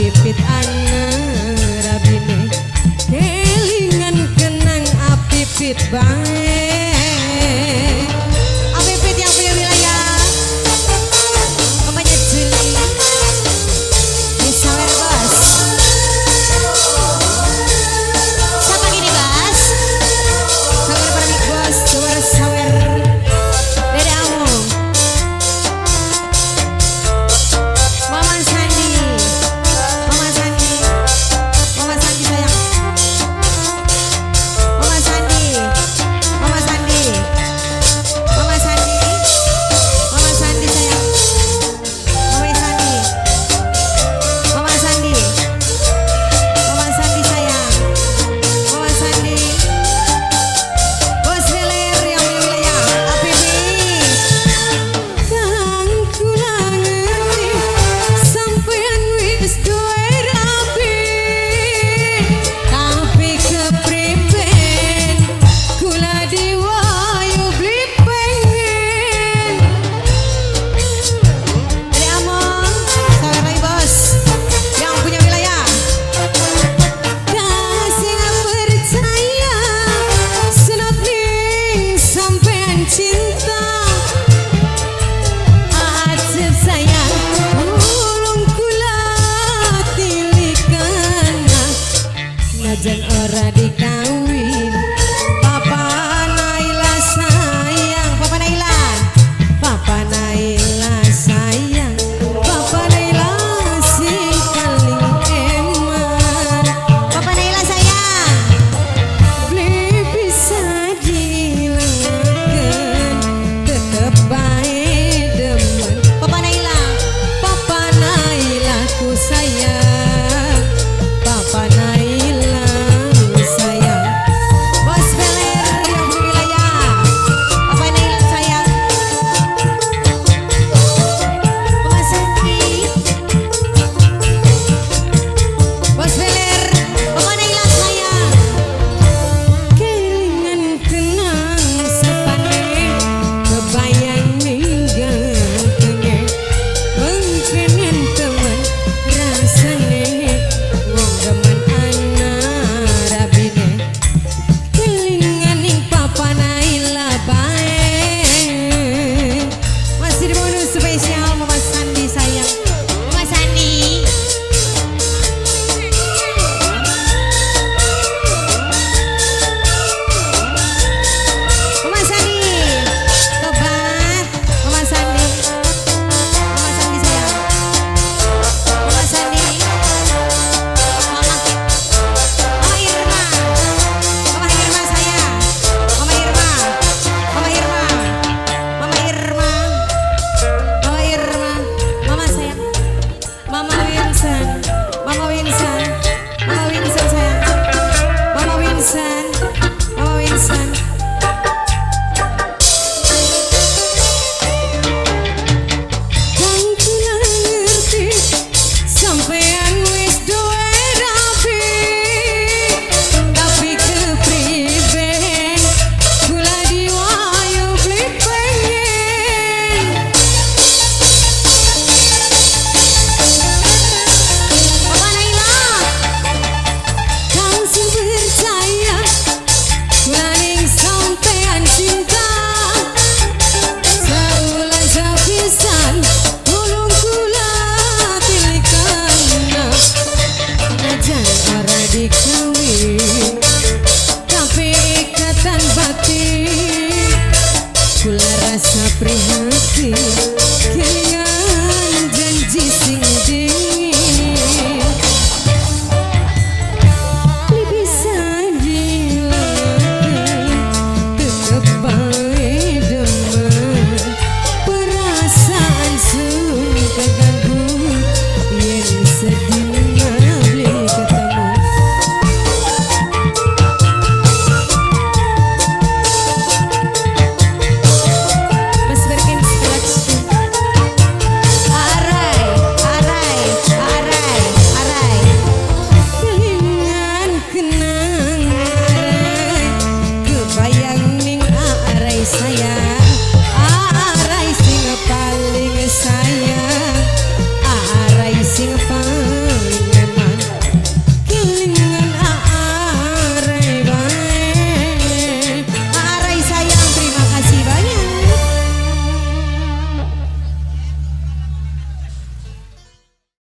Apipit ana rabine kelingan kenang Apipit bae. Apipit yang punya wilayah mamanya Juli di Sawer Bos. Siapa gini Bas? Sawer para big boss, sawer sawer Dede Amo, Mama Sandi, Mama Sandi, Mama Sandi sayang, Mama Sandi, Mama Sandi, Mama Sandi, Mama Sandi sayang, Mama Sandi, Mama Sandi, Mama Sandi sayang, Mama Sandi, Bos Beler yang punya wilayah APB. Kang kula ngerti sampean wis duwe rabi, tapi kepriben kula diwayu beli pengen. Dari Among, sawer lagi bos, yang punya wilayah. Kasih percaya senot ning sampean cinta. Ajeb sayang tulung kula tilikana najan